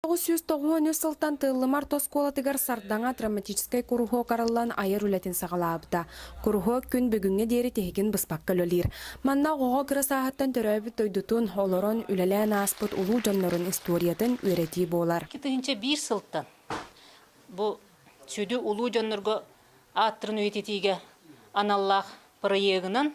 993 сылтан Тыыллыма орто оскуолатыгар Сардаҥа драматическай куруһуок арыллан айар үлэтин саҕалаабыта. Куруһуок күн бүгүҥҥэ диэри тиһигин быспакка үлэлиир. Манна оҕоҕо кыра сааһыттан төрөөбүт дойдутун, олорон, үлэлээн ааспыт улуу дьоннорун историятын үөрэтии буолар. 2001 сылтан бу сүдү улуу дьоннорго ааттарын үйэтитиигэ аналлаах проегынан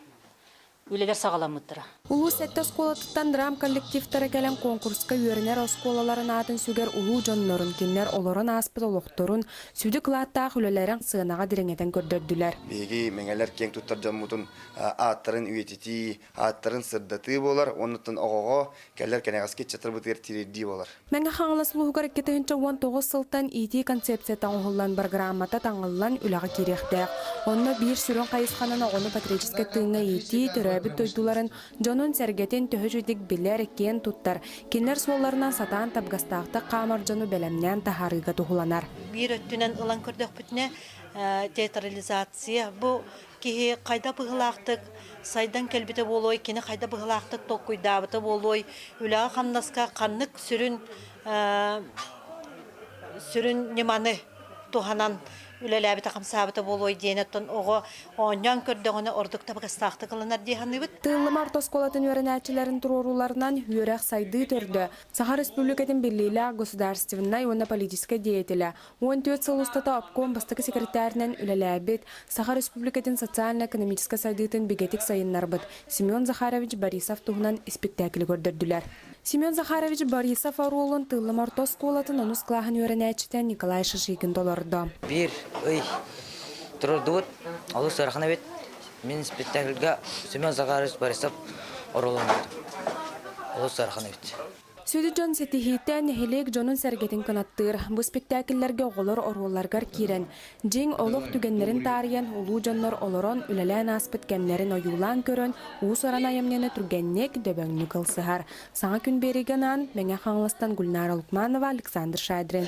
үлэлэр саҕаламмыттара. Улуус сэттэ оскуолатыттан драм коллективтара кэлэн конкурска үөрэнэр оскуолаларын аатын сүгэр улуу дьоннорун, кинилэр олорон ааспыт олохторун, сүдү кылааттаах үлэлэрин сыанаҕа дириҥэтэн көрдөрдүлэр. Биһиги мэҥэлэр киэҥ туттар дьоммутун ааттарын үйэтитии, ааттарын сырдатыы буолар, оннуттан оҕоҕо кэлэр кэнэҕэски ыччаттарбытыгар тириэрдии буолар. Мэҥэ Хаҥалас улууһугар 2019 сылтан иитии концепцията оҥоһуллан бырагыраамата таҥыллан үлэҕэ киириэхтээх. Онно биир сүрүн хайысханан оҕону патриотическай тыыҥҥа иитии, төрөөбүт дойдуларын, дьонун-сэргэтин төһө үчүгдүк билэр, киэн туттар, кинилэр суолларынан сатаан табыгастаахтык хаамар дьону бэлэмнээн таһаарыыга туһуланар. Биир өттүнэн ылан көрдөхпүтүнэ, театрализация бу киһи хайда быһыылаахтык сайдан кэлбитэ буолуой, кини хайда быһыылаахтык толкуйдаабыта буолуой, үлэҕэ-хамнаска ханнык сүрүн сүрүн ньыманы туһанан үлэлээбитэ-хамсаабыта буолуой диэн оттон оҕо оонньоон көрдөҕүнэ ордук табыгастаахтык ылынар дии саныыбыт. Тыыллыма орто оскуолатын үөрэнээччилэрин туруорууларынан үөрэх сайдыы төрдө, Саха Республикатын биллиилээх государственнай уонна политическай деятелэ, 14 сыл устата обком бастакы секретарынан үлэлээбит, Саха Республикатын социально-экономическай сайдыытын бигэтик сайыннарбыт Семен Захарович Борисов туһунан испиктээкили көрдөрдүлэр. Семен Захарович Борисов оруолун Тыыллыма орто оскуолатын онус кылааһын үөрэнээччитэ Николай Шишигин толордо. Биир ый турурдубут, олус ыарахан эбит. Мин спектакльга Семен Захарович Борисов оруолун олус ыарахан эбит. Сүдү дьон ситиһиитэ нэһилиэк дьонун-сэргэтин кынаттыыр. Бу спектакльлэргэ оҕолор оруолларыгар киирэн, дьиҥ олох түгэннэрин таарыйан, улуу дьоннор олорон, үлэлээн ааспыт кэмнэрин ойуулаан көрөн, уус-уран айымньыны түргэнник, дөбөҥнүк ылсыһар. Саҥа күн биэриигэ анаан Мэҥэ Хаҥаластан Гульнара Лукманова, Александр Шадрин.